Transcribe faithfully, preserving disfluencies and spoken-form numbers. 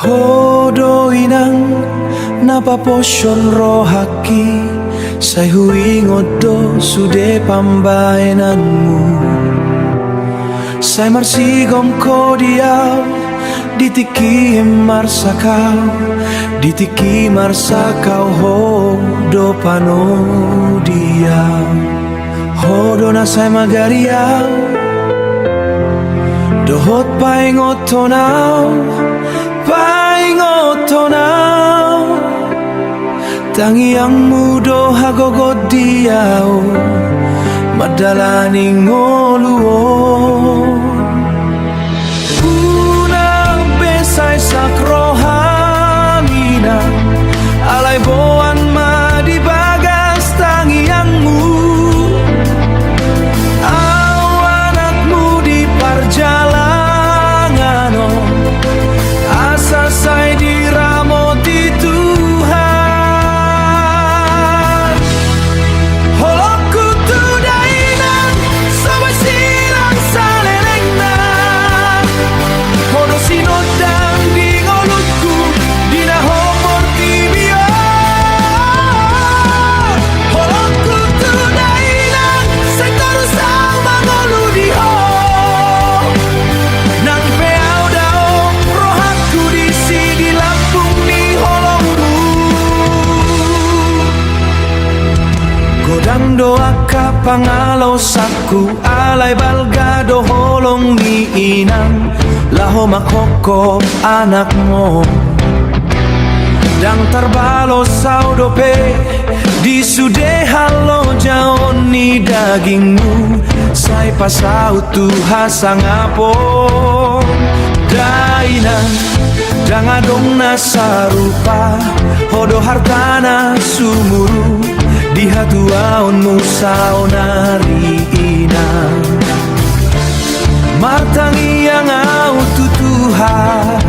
Ho do inang na paposhon rohangki, sai huingot do sude pambahenanmu. Sai marsigomgom ho di ahu, di tingki marsakau, di tingki marsakau ho do panodian. Ho do na sai magari ahu, dohot paingothon ahu, paingothon ahu. Tangiangmu do hagogoon di ahu mandalani ngolu on. Unang be sai sak roham inang, alai boan ma di bagas tangiangmu. Ahu anakmu di parjalangan on, asa sai diramoti Tuhan. Holongku tu dainang, so boi silang salelengna. Ho do sinondang di ngolungku, di na hombar portibi on. Holongku tu dainang, sai torus ahu mangolu di ho. Nang pe ahu dao, rohangku disi di lambung ni holongmu. Godang do angka pangalaosanku, alai balga do holong ni inang laho manghophop anakmu. Ndang tarbalos ahu dope di sude halojaon ni dagingmu, sai pasaut tu hasangapon. Dainang, ndang adong na sarupa, ho do harta na sumurung di hatuaonmu saonari inang. Martangiang ahu tu Tuhan,